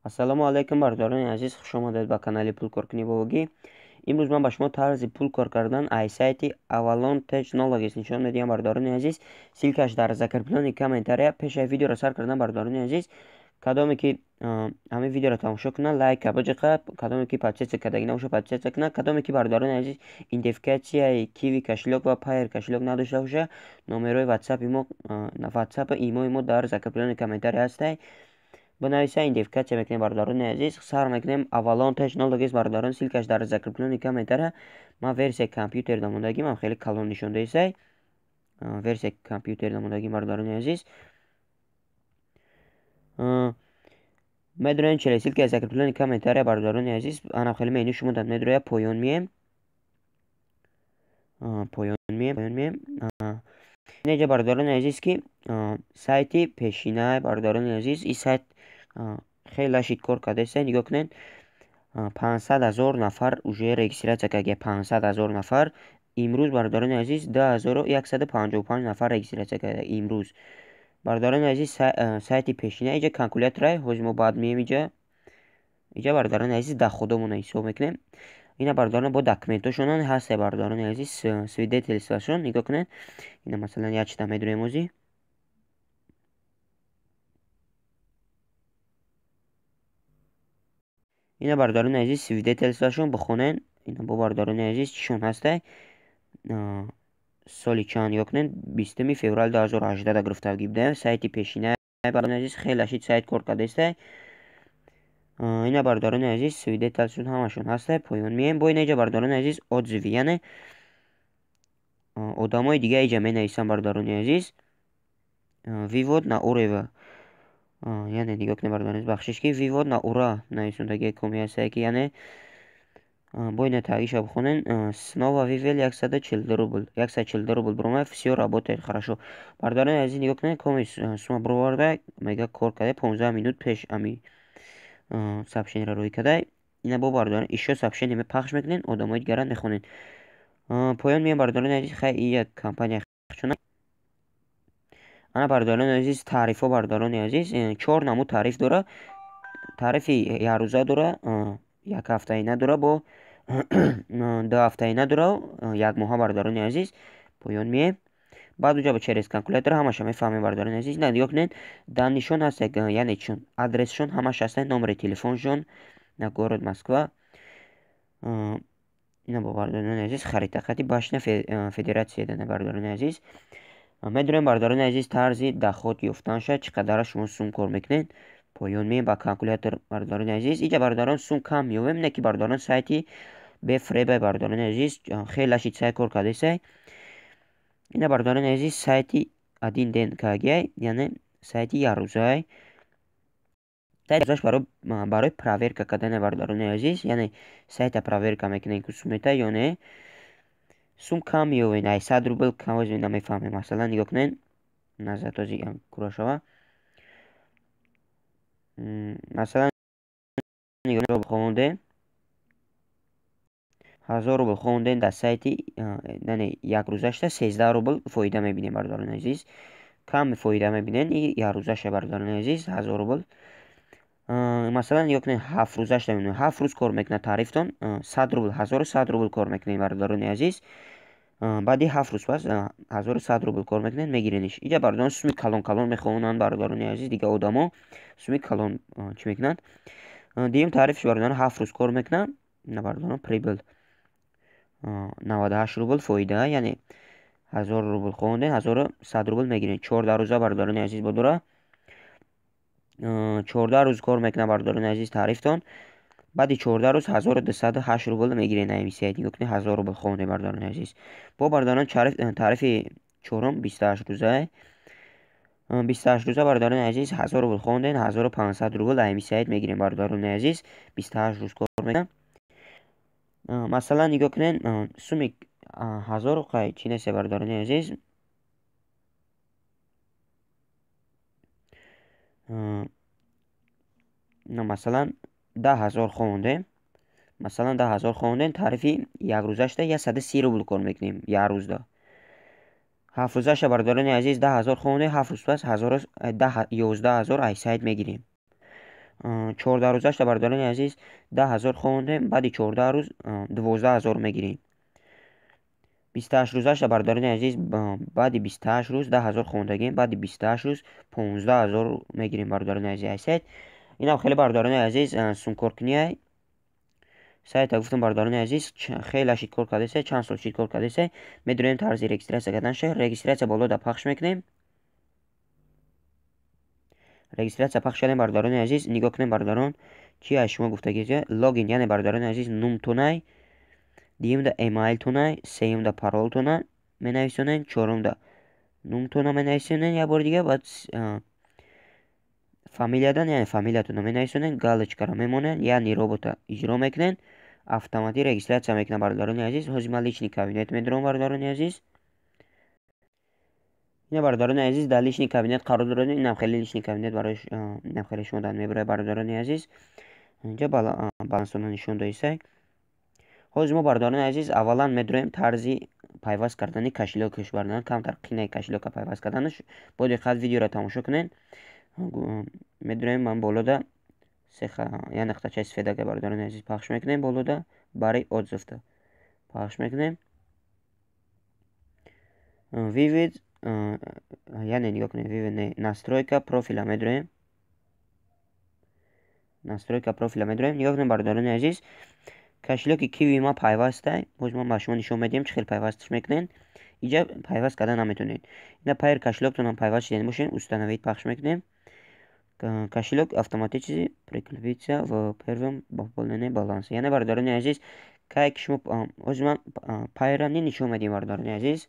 Ассалому алайкум, бародарони азиз, хуш омадед ба канали Пулкоркунӣ Бобогӣ. Имрӯз ман ба шумо тарзи пул кор кардан аз сайти Avalon Technologies нишон медиҳам, бародарони азиз. Ссылка ш дар закреплённый комментария. Пеш аз видеоро сар кардан, бародарони азиз, кадоме ки ҳамин видеоро тамошо кунад, лайка биҷиқа, кадоме ки подписаться кардагӣ набошад, подписаться кунад, кадоме ки, бародарони азиз, идентификатсияи Киви кошелёк ва Пайер кошелёк надошта бошад, номерои WhatsApp мо, WhatsApp имои мо дар закреплённый комментария ҳастай, бинависа, идентификатсия мекунем. Бародарони азиз, сар мекунем. Avalon Technologies, бародарон, ссылка ш дар закреплённый комментария. Ман версияи компютер дамондагим, ам хеле калон нишон даисай, версияи компютер дамондагим. Бародарони азиз, медонем, через ссылка и закреплённый комментария, бародарони азиз, ана хеле меню шумо дар медроя. Поён мием, поён мием, поён мием. Инҷа, бародарони азиз, ки сайти пешина, бародарони азиз, ин сайт хеле шид кор кардаиста. Нигоҳ кунед, 500 000 нафар уже регистрация карда, 500 000 нафар. Имрӯз, бародарони азиз, 2155 нафар регистрация карда имрӯз. Бародарони азиз, сайти пешина иҷа калькулятора, ҳозир мо баъд меем иҷа. Иҷа, бародарони азиз, доходо мона ҳисоб мекунем. Ина, бародарон, бо документошонон ҳаста, бародарони азиз, свидетельство шон. Нигоҳ кунед, ина, масалан, як чита медурем озӣ. Ина, бародарони азиз, свидетельство шон бихонен. Ина бо, бародарони азиз, чишон ҳастай, соли чанд. Нигоҳ кунед, 20 феврали 2018 гирифтагӣ будем. Сайти пешина, бародарони азиз, хеле шид сайт кор кардаистай. Ина, бародарони азиз, свидетельство шон ҳамашон ҳастай. Поён меем. Бо ина иҷа, бародарони азиз, отзывы, яъне одамои дига иҷа менависанд, бародарони азиз. Вывод на ура, яъне нигоҳ кунед, бародарони, бахшиш, ки вывод на ура нависондагии коми ҳастае, ки яъне бо ина тағйирша бихонен. Снова вывел 142 рубл, 142 рубл биромад. Всё работает хорошо. Бародарони азиз, нигоҳ кунед, коми сума бироварда, мега кор карда, 15 минут пеш ами сообщение ро рӯй карда. Ина бо, бародарон, ишо сообщение мепахш мекунед, одамои дигара мехонед. Поён меям, бародарони азиз. Хай, и як компания чуна. Ана, бародарони азиз, тарифҳо. Бародарони азиз, чор намуд тариф дора. Тарифи якрӯза дора, якҳафтаина дора, бо дуҳафтаина дора, якмоҳа. Бародарони азиз, поён меем. Баъд уҷа через калькулятор ҳамаша мефаҳмем. Бародарони азиз, на, нигоҳ кунед, данные шон ҳаст, яъне чун адресшон ҳамаш ҳаста, номери телефоншон на город Москва. Ина бо, бародарони азиз, харитақати башня федератсия дана. Бародарони азиз, медонем, бародарони азиз, тарзи доход ёфтанша, чӣ қадара шумо сум кор мекунед. Поён меем ба калькулятор, бародарони азиз. Иҷа, бародарон, сум кам меёбем, не ки, бародарон, сайти бефребай. Бародарони азиз, хеле шид сайт кор кардесай. Ина, бародарони азиз, сайти один день кагиай, яъне сайти якрӯзаай. Сайт барои проверка кардане, бародарони азиз, яъне сайта проверка мекунем, ки сумета ё не. Сум кам меёбед, ай 100 рубл кам намефаҳмем. Масалан, нигоҳ кунед, назар този кура шава. Масалан, хондем, 1000 рубл хондем дар сайти, яъне якрӯзашта 13 рубл фоида мебинем. Бародарони азиз, кам фоида мебинем и якрӯзаша, бародарони азиз, 1000 рубл. Масалан, нигоҳ кунед, 7 рӯзашта мебинем, 7 рӯз кор мекунад тарифтон, 100 рубл, 1100 рубл кор мекунем, бародарони азиз. Баъди 7 рӯз пас 1100 рубл кор мекунед, мегирениш. Иҷа, бародарон, суми калон калон мехонанд. Бародарони азиз, дига одамо суми калон чӣ мекунанд. Дуюм тарифш, бародарон, 7 рӯз кор мекунад. Бародарон, прибыль 98 рубл фоида, яъне 1000 рубл хондем, 1100 рубл мегирем. 14 рӯза, бародарони азиз, бодора 14 рӯз кор мекунад, бародарони азиз, тарифтон. Баъди 14 рӯз 1208 рубл мегиред. Ами сайт, нигоҳ кунед, 1000 рубл хондем, бародарони азиз. Бо, бародарон, тарифи чорум 28 рӯза. 28 рӯза, бародарони азиз, 1000 рубл хондем, 1500 рубл ами сайт мегирем. Бародарони азиз, 28 рӯз кор мекунад. Масалан, нигоҳ кунед, суми ҳазору қай чӣ несте, бародарони азиз. Масалан, 10 000 хондем, масалан, 10 000 хондем, тарифи якрӯзашда 130 рубл кор мекунем як рӯзда. 7 рӯзаша, бародарони азиз, 10 000 хондем, 7 рӯз пас 11 000 ай сайт мегирем. 14 рӯзашда, бародарони азиз, 10 000 хондем, баъди 14 рӯз 12 000 мегирем. 28 рӯзашда, бародарони азиз, баъди 28 рӯз 10 000 хондагем, баъди 28 рӯз 15 000 мегирем, бародарони азиз. Ай сайт инам хеле, бародарони азиз, сумкоркунияй сайта гуфтам, бародарони азиз, хеле шид кор кардесай, чанд сол шид кор кардесай. Медонем тарзи регистрация карданша. Регистрация болода пахш мекунем. Регистрация пахш кардем, бародарони азиз. Нигоҳ кунем, бародарон, чи аз шумо гуфтагӣ. Логин, яъне, бародарони азиз, нумтонай, дуюмда эмайлтонай, сеюмда паролтона менависонед, чорумда нумтона менависонед як бори дига, баъд фамилиядан, яъне фамилиятонро менависонед, галочкаро мемонед, яъне робота иҷро мекунед, автоматӣ регистрация мекунад, бародарони азиз. Ҳозир ман личный кабинет медорам, бародарони азиз. Ина, бародарони азиз, дар личный кабинет қарор доред. Инам хеле личный кабинет барои инам хеле шумо дар мебарад, бародарони азиз. Инҷа балансона нишон доисай. Ҳозир мо, бародарони азиз, аввалан медорем тарзи пайваст кардани кошелёкаш. Бародарон, камтар қинаи кошелёка пайваст карданаш, бо диққат видеоро тамошо кунед. Медорем ман болода як нуқтачаи сифедага, бародарони азиз, пахш мекунем, болода барои отзывта пахш мекунем. Вывод, яъне нигоҳ кунед, вывод не, настройка профиля медорем. Настройка профиля медорем. Нигоҳ кунед, бародарони азиз, кошелёки Киви ма пайвастай. Боз ман ба шумо нишон медиҳам, чӣ хел пайвасташ мекунед. Иҷа пайваст карда наметавонед. Ина Пайер кошелёктонам пайваст шудани бошед, установить пахш мекунем. Кошелёк автоматически переключится в первом пополнении баланса. Яъне, бародарони азиз, кай ки шумо, ҳозир ман Пайера не нишон медиҳем, бародарони азиз,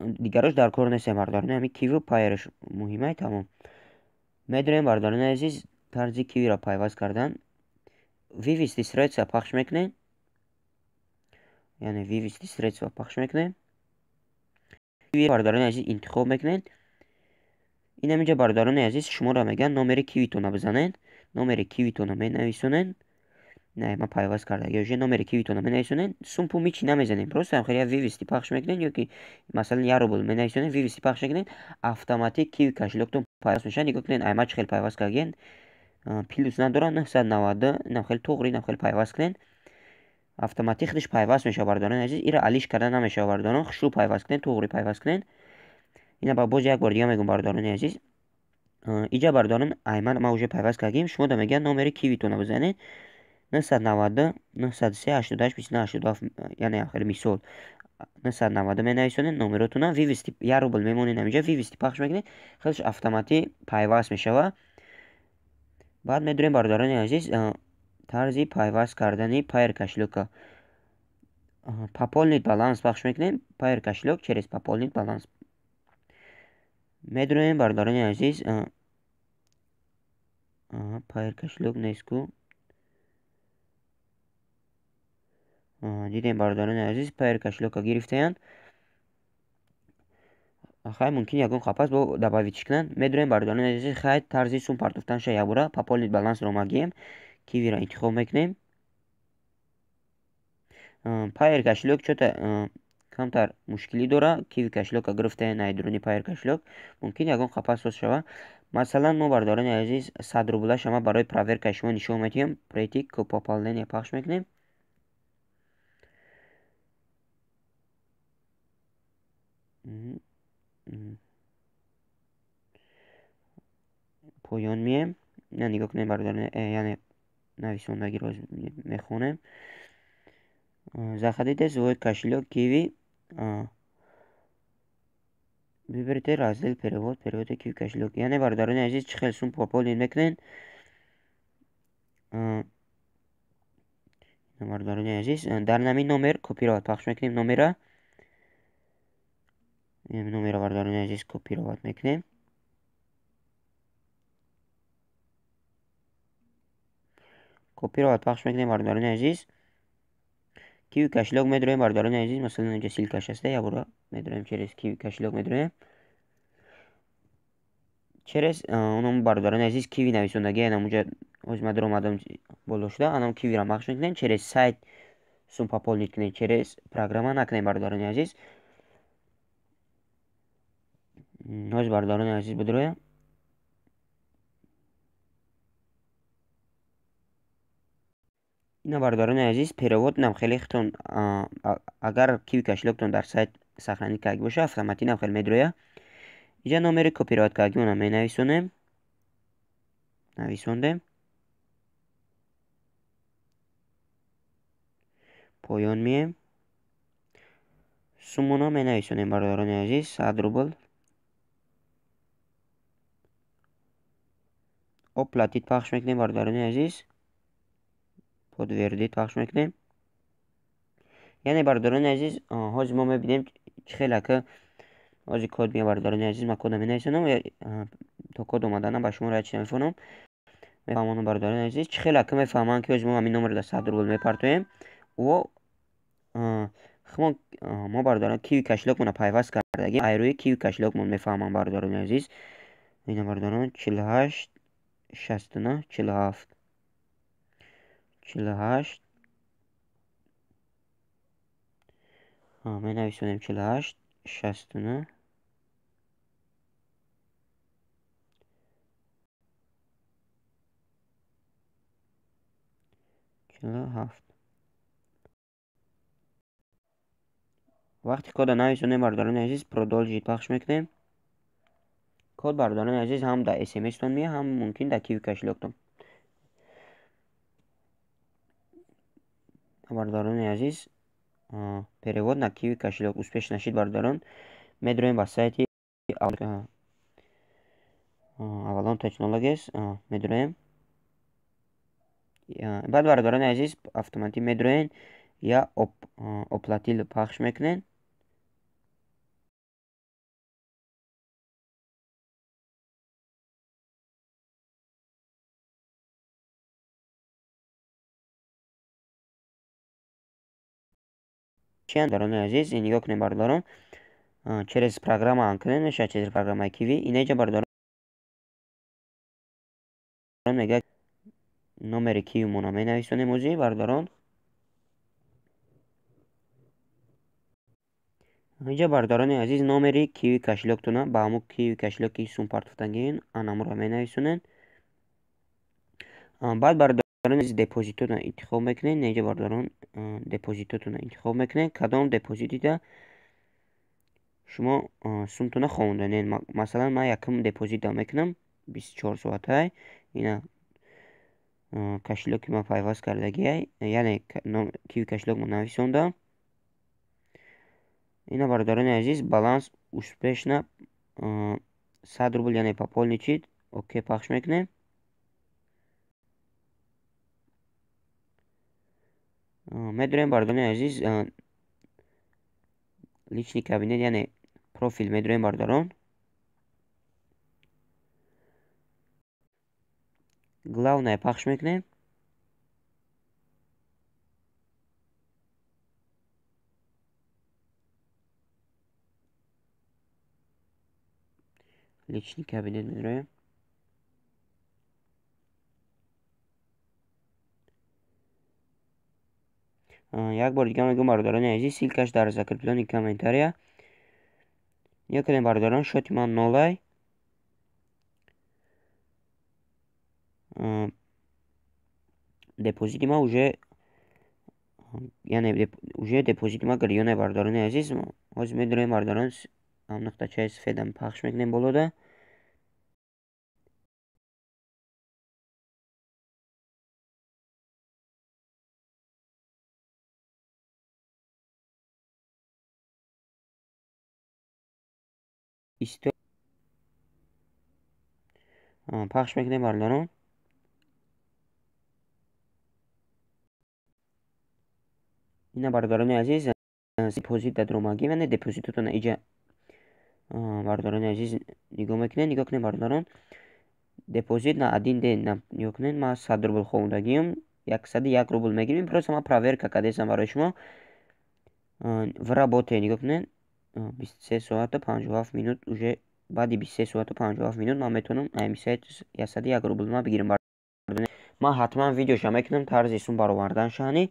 дигарош дар кор нестем, бародарони. Ҳамин Киву Пайераш муҳимай, тамом. Медонем, бародарони азиз, тарзи Кивиро пайваст кардан. Вывести средства пахш мекунем, яъне вывести средства пахш мекунем, бародарони азиз, интихоб мекунед. Инам инҷа, бародарони азиз, шуморо мегӯянд номери Кивитона бизанед. Номери Кивитона менависонед. Не, ман пайваст кардаги уже. Номери Кивитона менависонед, сумпу мичи намезанем, просто ҳам хеле вывести пахш мекунед ё ки масалан 1 рубл менависонед, вывести пахш мекунед, автоматик Киви кошелёктон пайваст мешавад. Нигоҳ кунед, айман чӣ хел пайваст кардагиен, плюс надорад, 990. Инам хеле туғри, инам хеле пайваст кунед, автоматик худаш пайваст мешавад, бародарони азиз. Ира алиш карда намешавад, бародарон. Хушрӯ пайваст кунед, туғри пайваст кунед. Ина боз як бор дига мегӯм, бародарони азиз. Иҷа, бародарон, айман ман уже пайваст кардагим. Шумо да мегӯянд номери Кивитона бизанед, 990 903 88 29 87, яъне хеле мисол 990 менависонед номеротона, вывести 1 рубл мемонед, ҳаминҷа вывести пахш мекунед, худаш автоматӣ пайваст мешавад. Баъд медорем, бародарони азиз, тарзи пайваст кардани Пайер кошелёка. Пополнить баланс пахш мекунем, Пайер кошелёк через пополнить баланс медонем, бародарони азиз. Пайер кошелёк нест-ку. Дидем, бародарони азиз, Пайер кошелёка гирифтаянд. Хай, мумкин ягон қапас бо добавить кунанд. Медонем, бародарони азиз, хай, тарзи сум партофтанша якбора пополнить балансро магием, Кивиро интихоб мекунем. Пайер кошелёк чё-то камтар мушкилӣ дора. Киви кошелёка гирифтаем найдуруни Пайер кошелёк, мумкин ягон қапас соз шава. Масалан, мо, бародарони азиз, 100 рубла шама барои проверкаи шумо нишон медиҳем. Перейти к пополнение пахш мекунем. Поён мием. На, нигоҳ кунем, бародарони, яъне нависондагиро мехонем. Заходите свой кошелёк Киви, выберите раздел перевод, переводи Киви кошелёк. Яъне, бародарони азиз, чӣ хел сум пополнить мекунед, бародарони азиз? Дар нами номер копировать пахш мекунем номера. Номера, бародарони азиз, копировать мекунем. Копировать пахш мекунем, бародарони азиз. Киви кошелёк медроем, бародарони азиз. Масалан, инҷа ссылкаш аста, якбора медроем, через Киви кошелёк медроем, через оном, бародарони азиз, Киви нависондаги анамуҷа. Ҳозир ман даромадам, боло шуда, анам Кивиро пахш мекунем. Через сайт сум пополнить кунем, через программа накунем, бародарони азиз. Ҳозир, бародарони азиз, бидроем. Ина, бародарони азиз, перевод нам хеле хитон, агар Киви кошелёктон дар сайт сохранить карда боша, автоматӣ нам хеле медроя. Инҷа номери копировать кардагимонро менависонем. Нависондем. Поён меем. Суммоно менависонем, бародарони азиз, 100 рубл. Оплатить пахш мекунем, бародарони азиз. Подтвердить пахш мекунем. Яъне, бародарони азиз, ҳозир мо мебинем чӣ хеле ка ҳозир код меяд, бародарони азиз, ман кода менависонам, то код омаданам ба шумо як чиз мефаҳмонам. Мефаҳмонам, бародарони азиз, чӣ хеле ка мефаҳманд, ки ҳозир мо ҳамин номерро дар 100 рубл мепартоем. Ӯ химон мо, бародарон, Киви кошелёкмонро пайваст кардагим, ай рӯи Киви кошелёкмон мефаҳмам, бародарони азиз. Ина, бародарон, 48 69 47 48 менависонем, 48 69 47. Вақте кода нависонем, бародарони азиз, продолжить пахш мекунем. Код, бародарони азиз, ҳам дар смстон меяд, ҳам мумкин дар Киви кошелёктон. Бародарони азиз, перевод на Киви кошелёк успешно шид, бародарон. Медроем ба сайти Avalon Technologies медроем. Баъд, бародарони азиз, автоматӣ медроен, я оплатил пахш мекунед. Бародарони азиз, нигоҳ кунед, бародарон, через программа ан кунед мешавад, через программаи Киви. Инаҷа, бародарон, мегӯяд, номери Кивимонро менависонем ӯзи, бародарон. Инҷа, бародарони азиз, номери Киви кошелёктона ба ҳамун Киви кошелёки сум партофтагиен анамуро менависонед. Баъд, бародарони азиз, депозитотонро интихоб мекунед. Инҷа, бародарон, депозитотонро интихоб мекунед, кадом депозитида шумо сумтонро хонданед. Масалан, ман якум депозитда мекунам, 24 соатай. Ина кошелёки ман пайваст кардагиай, яъне Киви кошелёкмо нависондам. Ина, бародарони азиз, баланс успешно 100 рубл, яъне пополнить, окей пахш мекунем. Медурем, бародарони азиз, личный кабинет, яъне профил медурем, бародарон. Главное пахш мекунем. Личный кабинет медуроем. Як бор дига мегӯям, бародарони азиз, ссылкаш дар закреплённый комментария. Нигоҳ кунед, бародарон, счёти ман нолай. Депозити ман уже, яъне уже депозити ман гирёне, бародарони азиз. Ҳозир медурем, бародарон, ҳам нуқтачаи сафедам пахш мекунем болода. Пахш мекунем, бародарон. Ина, бародарони азиз, депозит дадромагӣ, яъне депозитотона иҷа, бародарони азиз, нигоҳ мекунед. Нигоҳ кунед, бародарон, депозит на один день нигоҳ кунед, ман 100 рубл хондагиам, 101 рубл мегирем. Просто ман проверка кардесам барои шумо. В работе нигоҳ кунед, 23 соату 57 минут, уже баъди 23 соату 57 минут ман метавонам ами сайт 101 рубл ман бигирам. Ман ҳатман видеоша мекунам тарзи сум баровардан шаҳни.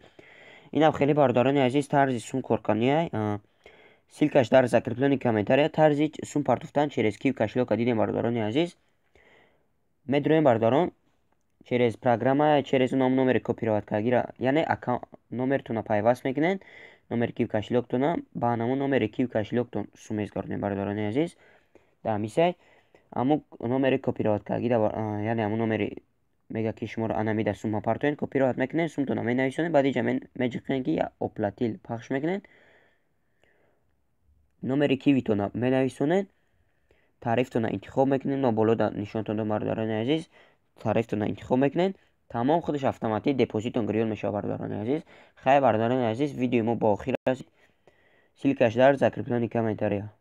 Инам хеле, бародарони азиз, тарзи сум коркарния. Ссылкаш дар закреплённый комментария. Тарзи сум партофтан через Киви кошелёка дидем, бародарони азиз. Медуроем, бародарон, Через программа, через ном номери копировать кардагира, яъне номертона пайваст мекунед, номери Киви кошелёктона. Ба ҳамон номери Киви кошелёктон сум мезгардонед, бародарони азиз. Дар ҳамин сайт ҳамун номери копировать кардагира, яъне ҳамун номери мега, ки шуморо анамида сумма партоед, копировать мекунед, сумтона менависонед, баъд иҷа меҷиқед, ки я оплатил пахш мекунед, номери Кивитона менависонед, тарифтона интихоб мекунед. Мо боло нишонтон дод, бародарони азиз, тарифтона интихоб мекунед, тамом, худаш автоматик депозитон гирён мешавад, бародарони азиз. Хайр, бародарони азиз, видеои мо ба охир расид. Ссылкаш дар закреплённый комментария.